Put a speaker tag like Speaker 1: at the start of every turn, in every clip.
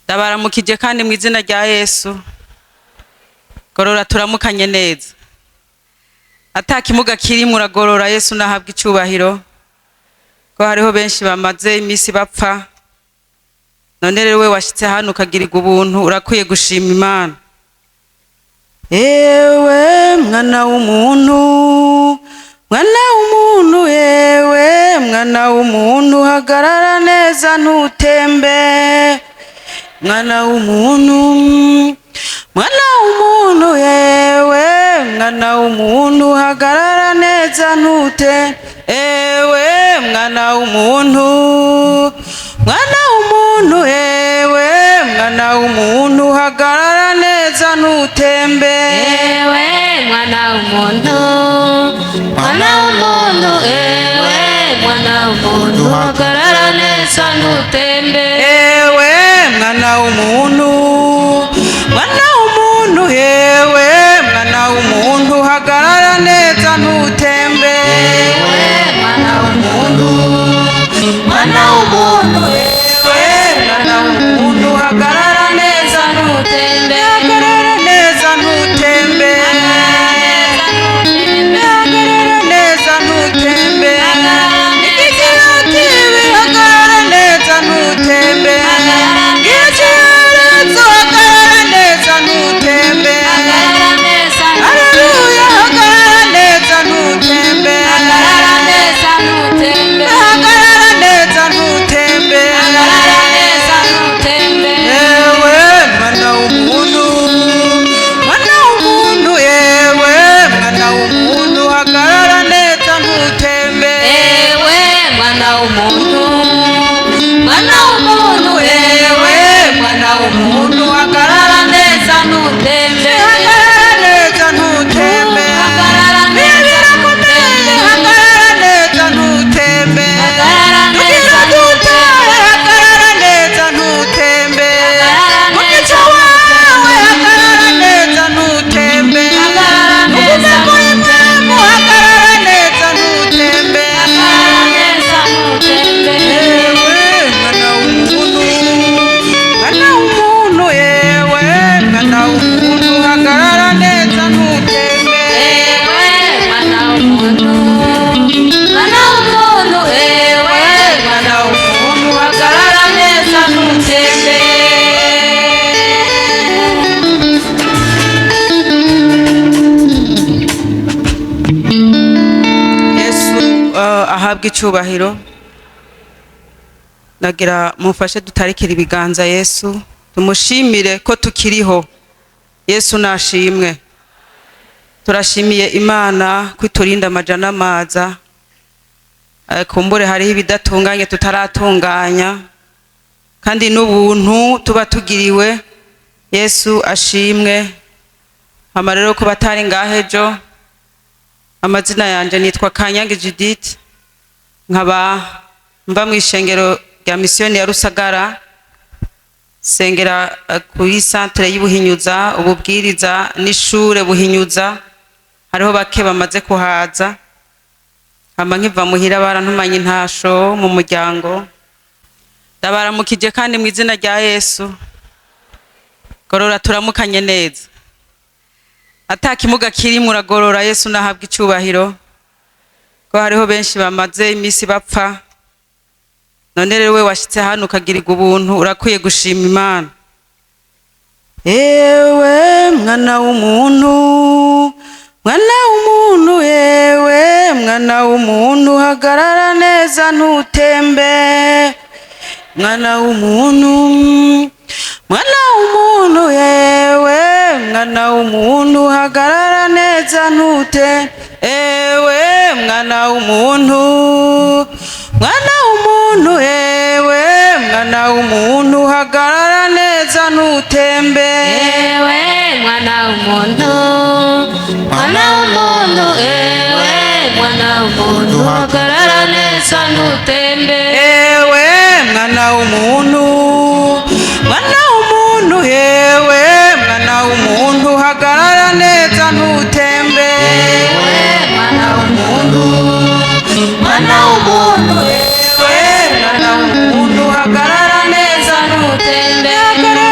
Speaker 1: Ndabaramukije kandi mu izina rya Yesu. Gorora turamukanye neza, ata kimuga kirimwo uragorora. Yesu nahabwa icubahiro, ko hariho benshi bamaze iminsi bapfa. None rero we washitse hano ukagirirwa ubuntu, urakwiye gushima Imana. Ewe mwana w'umuntu, mwana w'umuntu, ewe mwana w'umuntu, hagarara neza ntutembe. Mwana w'umuntu, mwana w'umuntu, ewe mwana w'umuntu, hagarara neza ntute. Ewe mwana w'umuntu, mwana w'umuntu, ewe mwana w'umuntu, hagarara neza ntutembe.
Speaker 2: Ewe mwana w'umuntu, mwana w'umuntu, ewe mwana w'umuntu, hagarara neza ntutembe.
Speaker 1: Ewe mwana w'umuntu, mwana w'umuntu, ewe mwana w'umuntu, hagarara neza ntutembe.
Speaker 2: Ewe mwana w'umuntu, mwana w'umuntu,
Speaker 1: Ewe mwana w'umuntu, hagarara neza
Speaker 2: ntutembe.
Speaker 1: Hagarara neza ntutembe. Hagarara neza ntutembe. Igikiratibi, hagarara neza ntutembe. Ikirezo, hagarara neza ntutembe.
Speaker 2: Hagarara neza.
Speaker 1: Haleluya, hagarara neza ntutembe.
Speaker 2: Hagarara neza ntutembe.
Speaker 1: Hagarara neza ntutembe.
Speaker 2: Hagarara neza ntutembe.
Speaker 1: Ewe mwana w'umuntu, mwana w'umuntu, ewe mwana w'umuntu, hagarara neza ntutembe.
Speaker 2: Ewe mwana w'umuntu, mwana w'umuntu, ewe mwana w'umuntu, hagarara neza ntutembe.
Speaker 1: Hagarara neza ntutembe.
Speaker 2: Hagarara neza.
Speaker 1: Birakomeye, hagarara neza ntutembe.
Speaker 2: Hagarara
Speaker 1: Tugira
Speaker 2: neza.
Speaker 1: dutahe, hagarara neza ntutembe.
Speaker 2: Hagarara
Speaker 1: Mugico
Speaker 2: neza.
Speaker 1: wawe, hagarara neza ntutembe.
Speaker 2: Hagarara neza.
Speaker 1: Ugume impemu, hagarara neza ntutembe.
Speaker 2: Hagarara neza ntutembe.
Speaker 1: Ewe mwana w'umuntu, mwana w'umuntu, ewe mwana w'umuntu, hagarara neza ntutembe.
Speaker 2: Ewe mwana w'umuntu, mwana w'umuntu, ewe mwana w'umuntu, hagarara neza ntutembe.
Speaker 1: Yesu ahabwe icubahiro. Nagira mumfashe dutarikira ibiganza Yesu, tumushimire ko tukiriho. Yesu nashimwe. Turashimiye Imana ko iturinda amaja n'amaza. Kumbure hariho ibidatunganye tutaratunganya, kandi n'ubuntu tuba tugiriwe. Yesu ashimwe. Hama rero ko batari ngaho ejo, amazina yanje nitwa Kanyange Judith, nkaba mba mu ishengero rya misiyoni ya Rusagara, sengera kuri centre y'Ubuhinyuza, ububwiriza n'ishure Buhinyuza. Hariho bake bamaze kuhaza. Hama nkiva muhira barantumanye intasho mu muryango. Ndabaramukije kandi mu izina rya Yesu. Gorora turamukanye neza, ata kimuga kirimwo uragorora. Yesu nahabwa icubahiro, ko hariho benshi bamaze iminsi bapfa. None rero we washitse hano ukagirirwa ubuntu, urakwiye gushima Imana. Ewe mwana w'umuntu, mwana w'umuntu, ewe mwana w'umuntu, hagarara neza ntutembe. Mwana w'umuntu, mwana w'umuntu, ewe mwana w'umuntu, hagarara neza ntute. Ewe mwana w'umuntu, mwana w'umuntu, ewe mwana w'umuntu, hagarara neza ntutembe.
Speaker 2: Ewe mwana w'umuntu, mwana w'umuntu, ewe mwana w'umuntu, hagarara neza ntutembe.
Speaker 1: Ewe mwana w'umuntu, mwana w'umuntu, ewe mwana w'umuntu, hagarara neza ntutembe.
Speaker 2: Ewe mwana w'umuntu, mwana w'umuntu,
Speaker 1: Ewe mwana w'umuntu, hagarara neza.
Speaker 2: Ntutembe.
Speaker 1: Hagarara.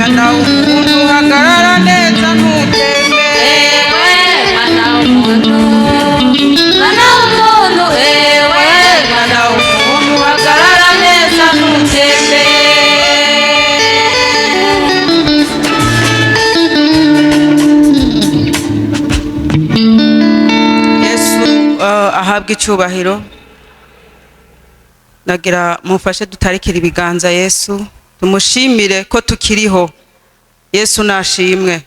Speaker 1: Mwana w'umuntu, hagarara neza ntutembe.
Speaker 2: Ewe mwana w'umuntu, mwana w'umuntu, ewe mwana w'umuntu, hagarara neza ntutembe.
Speaker 1: Yesu ahabwe icyubahiro. Nagira mufashe dutarikira ibiganza Yesu, tumushimire ko tukiriho. Yesu nashimwe.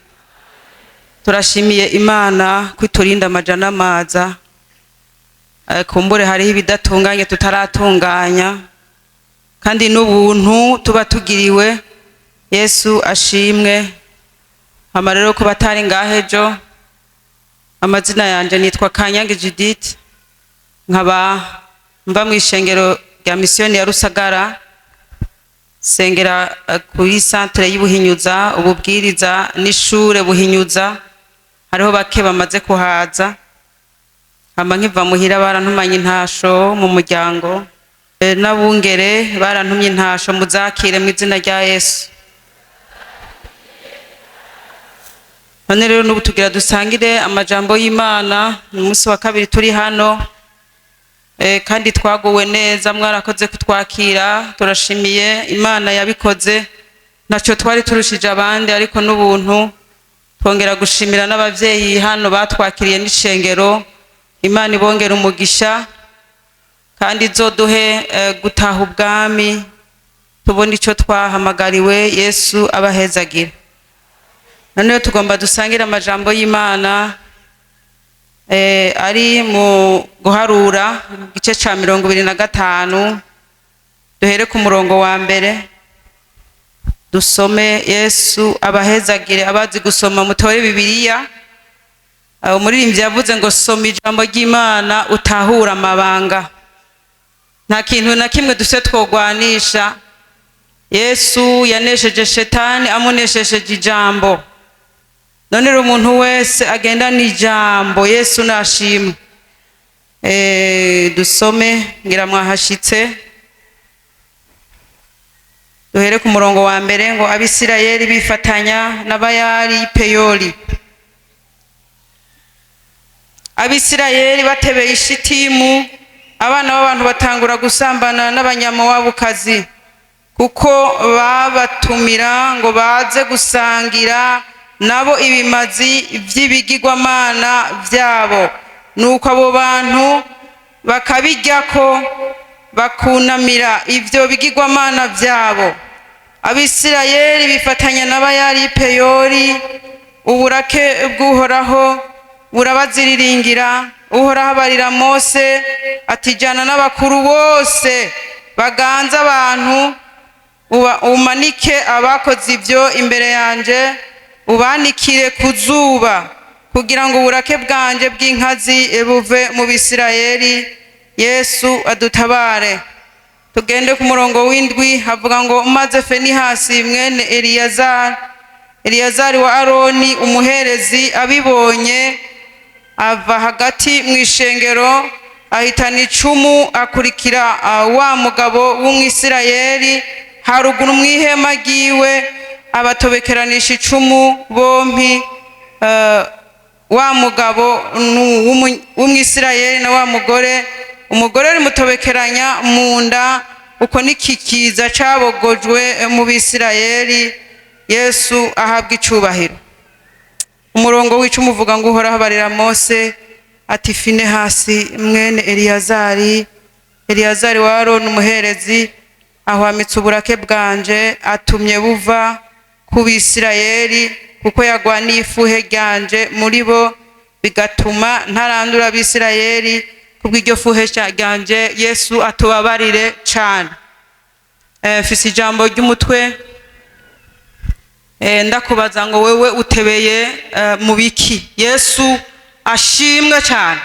Speaker 1: Turashimiye Imana ko iturinda amaja n'amaza. Kumbure hariho ibidatunganye tutaratunganya, kandi n'ubuntu tuba tugiriwe. Yesu ashimwe. Hama rero ku batari ngaho ejo, amazina yanje nitwa Kanyange Judith, nkaba mba mu ishengero rya Misiyoni ya Rusagara, sengera kuri centre y'Ubuhinyuza, ububwiriza n'ishure Buhinyuza. Hariho bake bamaze kuhaza. Hama nkiva muhira barantumanye intasho mu muryango, n'abungere barantumye intasho, muzakire mu izina rya Yesu. None rero n'ubu tugira dusangire amajambo y'Imana. Ni umunsi wa kabiri turi hano, kandi twaguwe neza, mwarakoze kutwakira, turashimiye Imana yabikoze. Ntacyo twari turushije abandi, ariko n'ubuntu. Twongera gushimira n'abavyeyi hano batwakiriye n'ishengero. Imana ibongera umugisha, kandi izoduhe gutaha ubwami, tubone ico twahamagariwe. Yesu abahezagira. Noneho tugomba dusangire amajambo y'Imana ari mu Guharura, igice ca 25, duhere ku murongo wa mbere dusome. Yesu abahezagire. Abazi gusoma mutore Bibiliya. Umuririmbyi yavuze ngo soma ijambo ry'Imana utahure amabanga. Nta kintu na kimwe dufise twogwanisha. Yesu yanesheje Shetani amuneshesheje ijambo. None rero umuntu wese agendana ijambo, Yesu nashimwe. Dusome, ngira mwahashitse. Duhere ku murongo wa mbere ngo Abisirayeli bifatanya n'Abayali Peyori. Abisirayeli batebeye Ishitimu, abana b'abantu batangura gusambana n'Abanyamowabukazi, kuko babatumira ngo baze gusangira nabo ibimazi vy'ibigirwamana vyabo. Nuko abo bantu bakabiryako, bakunamira ivyo bigirwamana vyabo. Abisirayeli bifatanya n'Abayali Peyori, uburake bw'Uhoraho burabaziriringira. Uhoraho abarira Mose ati jana n'abakuru bose baganza abantu, umanike abakoze ivyo imbere yanje, ubanikire ku zuba, kugira ngo uburake bwanje bw'inkazi buve mu Bisirayeli. Yesu adutabare. Tugende ku murongo w'indwi, havuga ngo maze Fenihasi mwene Eliyazari, Eliyazari wa Aroni umuherezi, abibonye, ava hagati mu ishengero, ahitana icumu, akurikira wa mugabo w'Umwisirayeli haruguru mu ihema ryiwe, abatobekeranisha icumu bompi, wa mugabo w'Umwisirayeli na wa mugore. Umugore rimutobekeranya mu nda. Uko n'ikikiza cabogojwe mu Bisirayeli. Yesu ahabwa icubahiro. Umurongo w'icumi uvuga ngo Uhoraho abarira Mose ati Finehasi mwene Eliyazari, Eliyazari wa Aroni umuherezi, ahwamitse uburake bwanje, atumye buva ku Bisirayeli, kuko yagwaniye ifuhe ryanje muri bo, bigatuma ntarandura Abisirayeli kubw'iryo fuhe ryanje. Yesu atubabarire cane. Mfise ijambo ry'umutwe, ndakubaza ngo wewe utebeye mu biki? Yesu ashimwe cyane.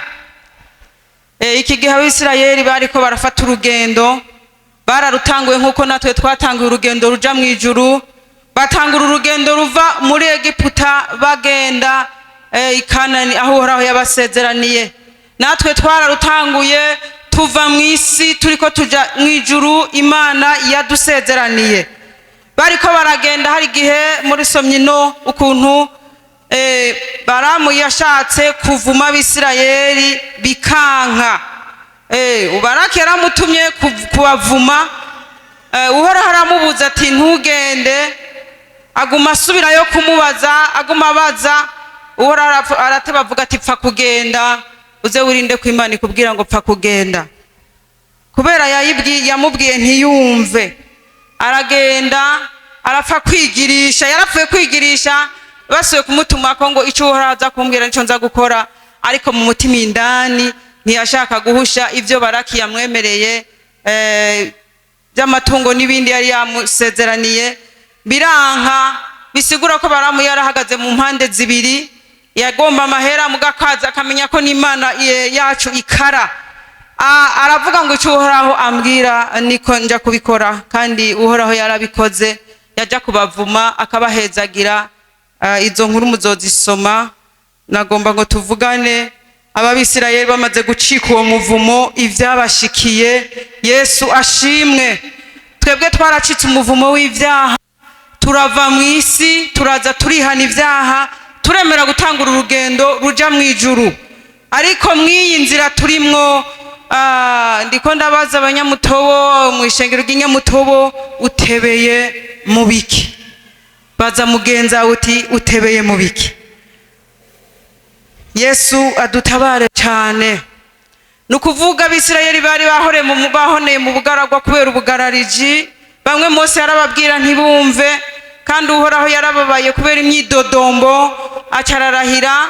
Speaker 1: Iki gihe Abisirayeli bariko barafata urugendo, bararutanguye nk'uko natwe twatanguye urugendo ruja mu ijuru. Batangura urugendo ruva muri Egiputa bagenda i Kanani, aho Uhoraho yabasezeraniye. Natwe twararutanguye tuva mu isi turiko tuja mu ijuru Imana yadusezeraniye. Bariko baragenda, hari igihe dusomye ino ukuntu Baramu yashatse kuvuma Abisirayeli bikanka. Baraki yaramutumye kubavuma. Uhoraho aramubuza ati ntugende. Aguma asubirayo kumubaza, aguma abaza. Uhoraho arateba avuga ati pfa kugenda, uze wirinde ko Imana ikubwira ngo pfa kugenda. Kubera yamubwiye ntiyumve, aragenda arapfa kwigirisha. Yarapfuye kwigirisha, basubiye kumutumako ngo icyo Uhoraho aza kumbwira nicyo nza gukora, ariko mu mutima indani ntiyashaka guhusha ibyo Baraki yamwemereye, by'amatungo n'ibindi yari yamusezeraniye. Biranka. Bisigura ko Baramu yarahagaze mu mpande zibiri. Yagomba amahera, mugakaza akamenya ko n'Imana yacu ikara. Aravuga ngo icyo Uhoraho ambwira niko nja kubikora, kandi Uhoraho yarabikoze. Yajya kubavuma akabahezagira. Izo nkuru muzozisoma. Nagomba ngo tuvugane Ababisirayeli bamaze gucika uwo muvumo, ivyabashikiye. Yesu ashimwe. Twebwe twaracitse umuvumo w'ivyaha, turava mu isi, turaza turihana ibyaha, turemera gutangura urugendo ruja mu ijuru. Ariko mw'iyi nzira turimwo, ndiko ndabaza Abanyamutobo mu ishengero ry'Inyamutobo, utebeye mu biki? Baza mugenza uti utebeye mu biki? Yesu adutabare cyane. Ni ukuvuga Abisirayeli bari bahoneye mu bugaragwa kubera ubugarariji. Bamwe Mose yarababwira ntibumve, kandi Uhoraho yarababaye kubera imyidodombo, acararahira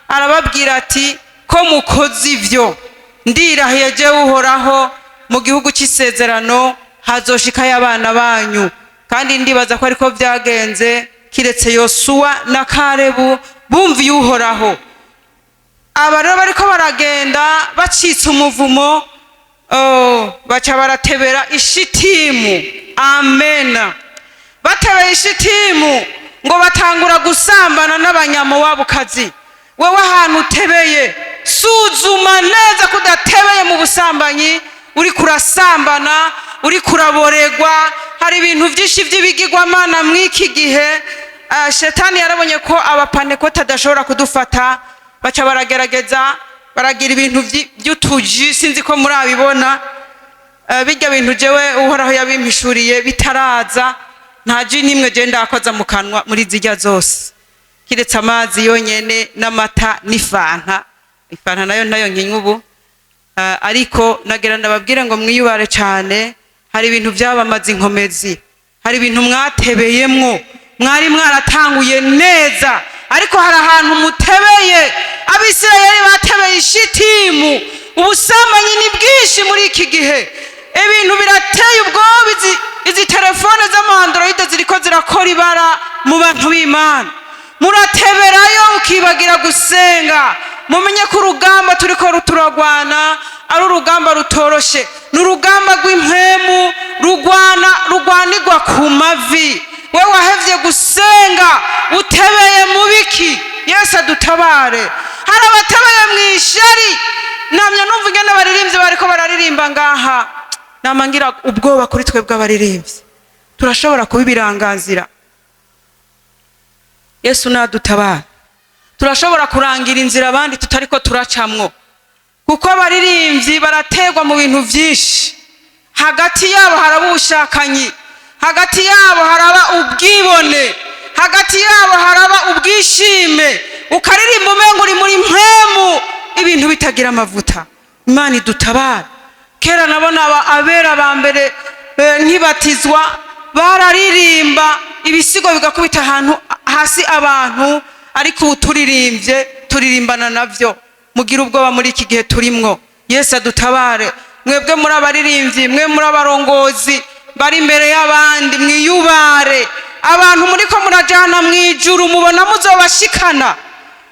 Speaker 1: arababwira ati ko mukoze ibyo, ndirahiye jewe Uhoraho, mu gihugu cy'isezerano hazoshikayo abana banyu. Kandi ndibaza ko ariko byagenze, kiretse Yosuwa na Karebu bumviye Uhoraho. Aba rero bariko baragenda bacitse umuvumo, oh, baca baratebera Ishitimu. Amena. Batebeye Ishitimu ngo batangura gusambana n'Abanyamowabukazi. Wewe ahantu utebeye, suzuma neza ko udatebeye mu busambanyi, uri kurasambana, uri kuraboregwa. Hari ibintu byinshi by'ibigirwamana mw'iki gihe. Shetani yarabonye ko Abapanekoti adashobora kudufata, baca baragerageza baragira ibintu by'utuji. Sinzi ko murabibona. Bijya bintu jewe Uhoraho yabimpishuriye bitaraza. Nta ji n'imwe je ndakoza mu kanwa muri zirya zose, kiretse amazi yonyene n'amata n'ifanta. Ifanta nayo nkinywa ubu. Ariko nagira ndababwire ngo mwiyubare cyane. Hari ibintu byabamaze inkomezi, hari ibintu mwatebeyemwo. Mwari mwaratanguye neza, ariko hari ahantu mutebeye. Abisirayeli batebeye Ishitimu. Ubusambanyi ni bwinshi muri iki gihe, ibintu birateye ubwoba. Izi telefone z'ama Android ziriko zirakora ibara mu bantu b'Imana. Murateberayo ukibagira gusenga. Mumenye ko urugamba turiko turagwana ari urugamba rutoroshe, ni urugamba rw'impwemu, rugwana rugwanirwa ku mavi. We wahevye gusenga, utebeye mu biki? Yesu adutabare. Hari abatebeye mu ishari. Namye numva ingene abaririmbyi bariko bararirimba ngaha, nama ngira ubwoba kuri twebwe abaririmbyi. Turashobora kuba ibiranganzira. Yesu nadutabara. Turashobora kurangira inzira abandi tutariko turacamwo, kuko abaririmbyi barategwa mu bintu byinshi. Hagati yabo haraba ubushakanyi, hagati yabo haraba ubwibone, hagati yabo haraba ubwishime. Ukaririmba umenga uri muri mpwemu, ibintu bitagira amavuta. Imana idutabara. Kera nabona abera ba mbere, nkibatizwa, bararirimba ibisigo bigakubita ahantu hasi abantu, ariko ubu turirimbye turirimbana navyo. Mugira ubwoba muri iki gihe turimwo. Yesu adutabare. Mwebwe muri abaririmbyi, mwe muri abarongozi bari imbere y'abandi, mwiyubare. Abantu muriko murajana mu ijuru, mubona muzobashikana?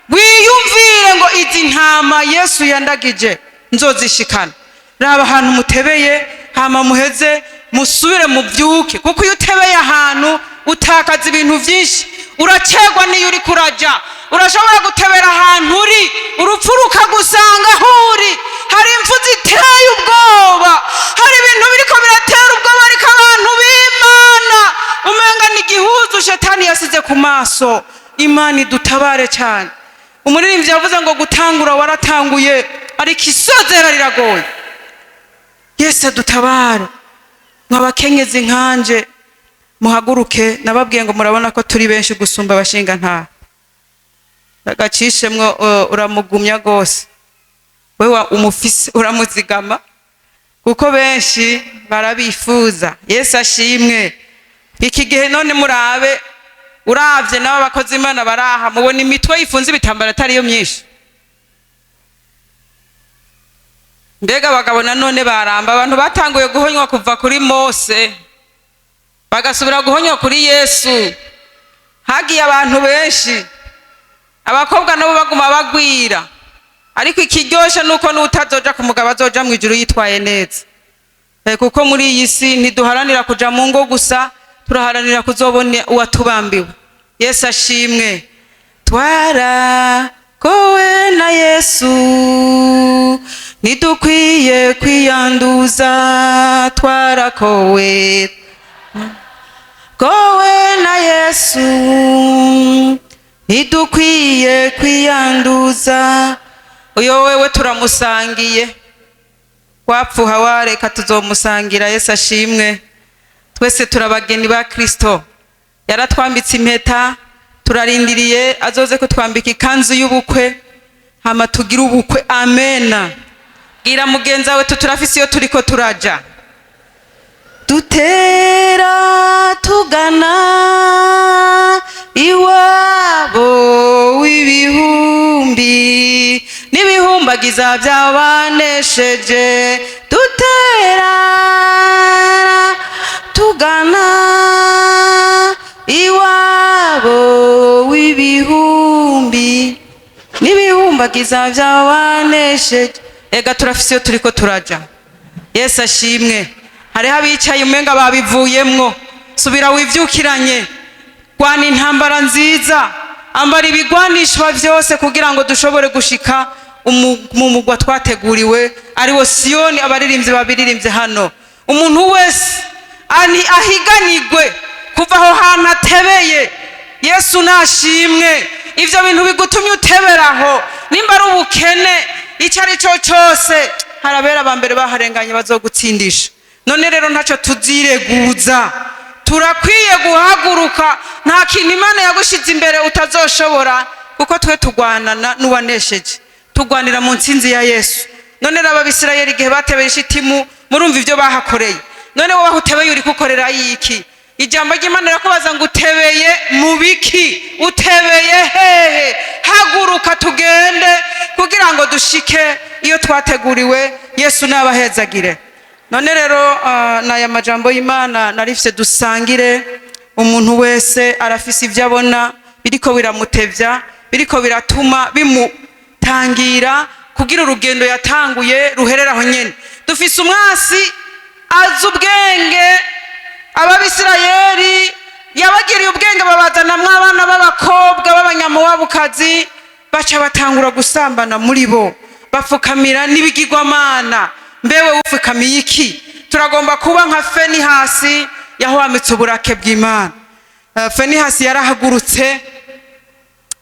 Speaker 1: Wiyumvire ngo izi ntama Yesu yandagije nzozishikana. Raba ahantu mutebeye, hama muheze musubire mubyuke, kuko iyo utebeye ahantu utakaza ibintu byinshi, uracerwa n'iyo uri kuraja. Urashobora gutebera ahantu uri, urupfu rukagusanga aho uri. Hari impfu ziteye ubwoba, hari ibintu biriko biratera ubwoba, ariko abantu b'Imana umenga ni igihuzu. Impuzu shetani yasize ku maso. Imana idutabare cyane. Umuririmbyi yavuze ngo gutangura waratanguye, ariko isozera riragoye. Yesu adutabare. Mwabakenyezi nkanje, muhaguruke. Nababwiye ngo murabona ko turi benshi gusumba abashinga ntaha. Agacishemwo, uramugumya rwose, wewe umufise uramuzigama, kuko benshi barabifuza. Yesu ashimwe. Iki gihe none murabe, uravye nabo abakozi Imana baraha, mubona imitwe yifunze ibitambara atariyo myinshi. Mbega abagabo nanone baramba. Abantu batanguye guhonywa kuva kuri Mose, bagasubira guhonywa kuri Yesu. Hagiye abantu benshi, abakobwa nabo baguma bagwira. Ariko ikiryoshe nuko n'utazoja ku mugabo azoja mu ijuru yitwaye neza. Kuko muri iyi si ntiduharanira kuja mu ngo gusa, turaharanira kuzobona uwatubambiwe. Yesu ashimwe. Twarakowe na Yesu, ntidukwiye kwiyanduza. Twarakowe kowe na Yesu, ntidukwiye kwiyanduza. Uyo wewe turamusangiye, wapfuha wareka tuzomusangira. Yesu ashimwe. Twese turabageni ba Kristo. Yaratwambitse impeta, turarindiriye azoze kutwambika ikanzu y'ubukwe, hama tugire ubukwe. Amena. Bwira mugenzi wawe, turafise iyo turiko turaja. Dutera tugana iwabo w'ibihumbi n'ibihumbagiza by'abanesheje. Dutera tugana iwabo w'ibihumbi n'ibihumbagiza by'abanesheje. Ega turafise iyo turiko turaja. Yesu ashimwe. Hariho abicaye umenga babivuyemwo. Subira wivyukiranye, rwana intambara nziza, ambara ibigwanishwa vyose kugira ngo dushobore gushika mu mugwa twateguriwe, ariwo Siyoni. Abaririmbyi babiririmbye hano. Umuntu wese ani ahiganirwe kuva aho hantu atebeye. Yesu nashimwe. Ivyo bintu bigutumye uteberaho, nimba ari ubukene, icyo ari cyo cyose, harabera aba mbere baharenganye bazogutsindisha. None rero ntacyo tuzireguza, turakwiye guhaguruka. Nta kintu Imana yagushize imbere utazoshobora, kuko twe tugwanana n'uwanesheje, tugwanira mu ntsinzi ya Yesu. None rero Abisirayeli igihe batebeye Shitimu, murumva ibyo bahakoreye. None wowe aho utebeye uri kukorera yiki? Ijambo ry'Imana rirakubaza ngo utebeye mu biki? Utebeye hehe? Haguruka tugende kugira ngo dushike iyo twateguriwe. Yesu nabahezagire. None rero n'aya majambo y'Imana narifise dusangire. Umuntu wese arafise ibyo abona biriko biramutevya, biriko biratuma bimutangira kugira urugendo yatanguye ruherera aho nyene. Dufise umwasi azi ubwenge. Ababisirayeli yabagiriye ubwenge, babazanamwo abana b'abakobwa b'abanyamuwabukazi, baca batangura gusambana muri bo, bapfukamira n'ibigirwamana. Mbewe wupfukamiye iki? Turagomba kuba nka Fenihasi yahwamitse uburake bw'Imana. Fenihasi yarahagurutse,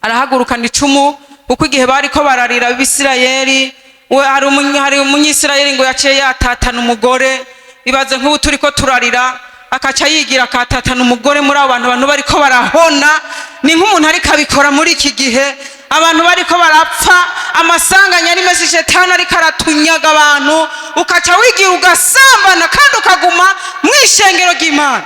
Speaker 1: arahagurukana icumu, kuko igihe bariko bararira Abisirayeli, we hari umunyisirayeli ngo yaciye yatatana umugore. Ibaze nk'ubu turiko turarira, akaca yigira akatatana umugore muri abo bantu. Abantu bariko barahona, ni nk'umuntu ariko abikora muri iki gihe, abantu bariko barapfa, amasanganya ari menshi, shetani ariko aratunyaga abantu, ukaca wigira ugasambana kandi ukaguma mu ishengero ry'Imana.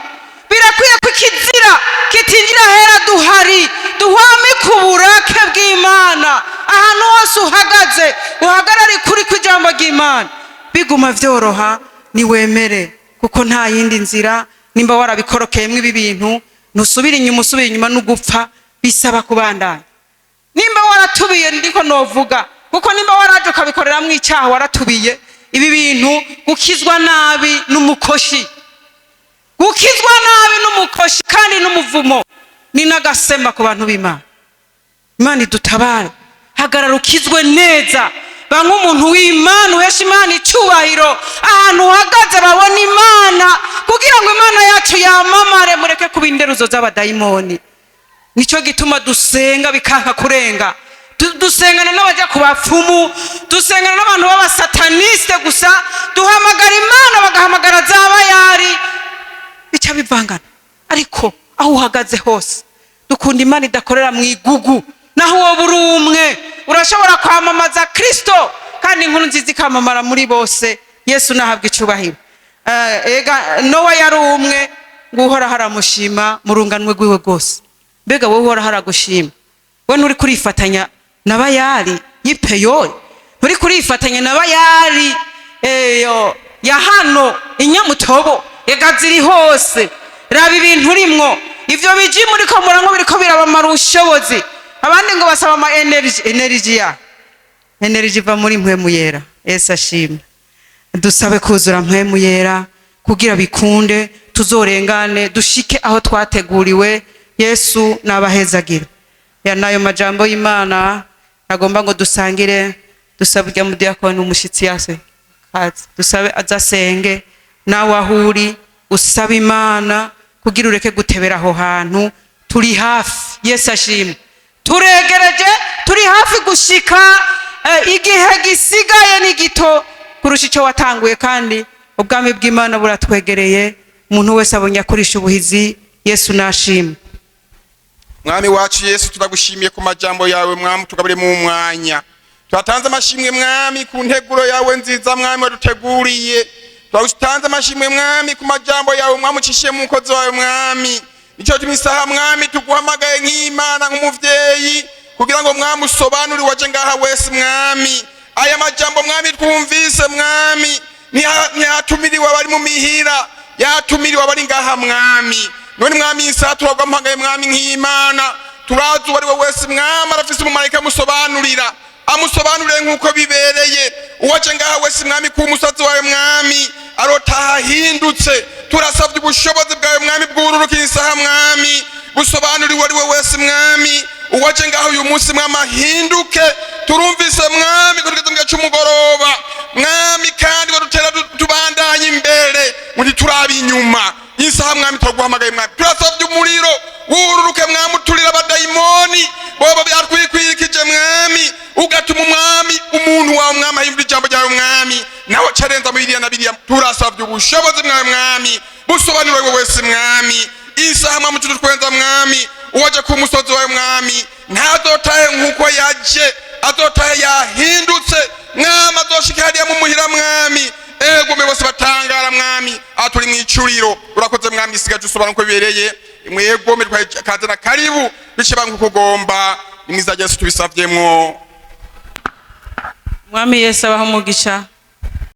Speaker 1: Birakwiye ko ikizira kitinjira hera duhari, duhwamike uburake bw'Imana. Ahantu hose uhagaze, uhagarare kuri kw'ijambo ry'Imana. Biguma vyoroha niwemere, kuko nta yindi nzira. Nimba warabikorokeyemwo ibi bintu, ntusubire inyuma. Usubira inyuma n'ugupfa, bisaba kubandanya. Nimba waratubiye, ndiko novuga, kuko nimba waraje ukabikoreramwo icyaha, waratubiye ibi bintu. Gukizwa nabi n'umukoshi, gukizwa nabi n'umukoshi kandi n'umuvumo, ni n'agasema ku bantu b'Imana. Imana idutabare. Hagarara ukizwe neza. Ba nk'umuntu w'Imana, uhesha Imana icubahiro. Ahantu uhagaze babona Imana, kugira ngo Imana yacu yamamare. Mureke kuba inderuzo z'abadayimoni. Nicyo gituma dusenga bikanka kurenga. Dusengana n'abajya ku bapfumu, dusengana n'abantu b'abasataniste gusa. Duhamagara Imana, bagahamagara za Bayari, bica bivangana. Ariko aho uhagaze hose, dukunda Imana idakorera mu igugu. Naho wowe uri umwe, urashobora kwamamaza Kristo, kandi inkuru nziza ikamamara muri bose. Yesu nahabwa icubahiro. Ega Nowa yari umwe, ngo Uhoraho aramushima mu runganwe rwiwe rwose. Mbega wowe, Uhoraho aragushima? We nturi kurifatanya na Bayari y'Ipeyori, nturi kurifatanya na Bayari eyo ya hano inyamutobo. Ega ziri hose. Raba ibintu urimwo, ivyo bijimu uriko muranywa biriko birabamara ubushobozi. Abandi ngo basaba ama energy. Energy ya energy iva muri Mpwemu Yera. Yesu ashimwe. Dusabe kuzura Mpwemu Yera kugira bikunde tuzorengane, dushike aho twateguriwe. Yesu nabahezagira. Ya nayo majambo y'Imana agomba ngo dusangire. Dusabe urya mudiyakoni, umushyitsi yase kaze, dusabe azasenge. Nawe aho uri, usabe Imana kugira ureke gutebera aho hantu. Turi hafi. Yesu ashimwe. Turegereje, turi hafi gushika. Igihe gisigaye ni gito kurusha icyo watanguye, kandi ubwami bw'Imana buratwegereye. Umuntu wese abonye akoresha ubuhizi. Yesu nashimwe.
Speaker 3: Mwami wacu Yesu, turagushimiye ku majambo yawe, Mwami, tugabure mu mwanya. Turatanze amashimwe, Mwami, ku nteguro yawe nziza, Mwami, waduteguriye. Turagutanze amashimwe, Mwami, ku majambo yawe, Mwami, ucishiye mu mukozi wawe, Mwami. Nicyo gituma isaha, Mwami, tuguhamagaye nk'Imana, nk'umuvyeyi, kugira ngo, Mwami, usobanure waje ngaha wese, Mwami. Aya majambo, Mwami, twumvise, Mwami, ntiyatumiriwe abari mu mihira, yatumiriwe abari ngaha, Mwami. None, Mwami, isaha turaguhamagaye, Mwami, nk'Imana. Turazi uwo ari we wese, Mwami, arafise umumarayika amusobanurira, amusobanurire nk'uko bibereye. Uwaje ngaha wese, Mwami, ku musozi wawe, Mwami, arotaha ahindutse. Turasabye ubushobozi bwawe, Mwami, bwururuka isaha, Mwami, busobanurire uwo ari we wese, Mwami. Uwaje ngaha uyu munsi, Mwami, ahinduke. Turumvise, Mwami, ko tugeze mu gihe cy'umugoroba, Mwami, kandi ngo dutera tubandanye imbere, ngo ntiturabe inyuma. Isaha, Mwami, turaguhamagaye, Mwami. Turasabye umuriro wururuke, Mwami, uturira abadayimoni bobo byatwikwikije, Mwami, ugatuma, Umwami, umuntu wawe, Mwami, ahindura ijambo ryawe, Mwami, nawe acarenza muri biriya na biriya. Turasabye ubushobozi mwawe, Mwami, busobanura wewe wese, Mwami. Isaha, Mwami, tutwenza, Mwami, uwaje ku musozi wawe, Mwami, ntazotahe nk'uko yaje, azotahe yahindutse, Mwami. Azoshika hariya mu muhira, Mwami, egume bose batangara, Mwami, aha turi mw'icuriro. Urakoze, Mwami. Isigaje usobanura uko bibereye. Mwegome kaze na karibu, bice bangu uko ugomba. Ni mwiza Yesu tubisavyemwo.
Speaker 1: Mwami Yesu abaho umugisha.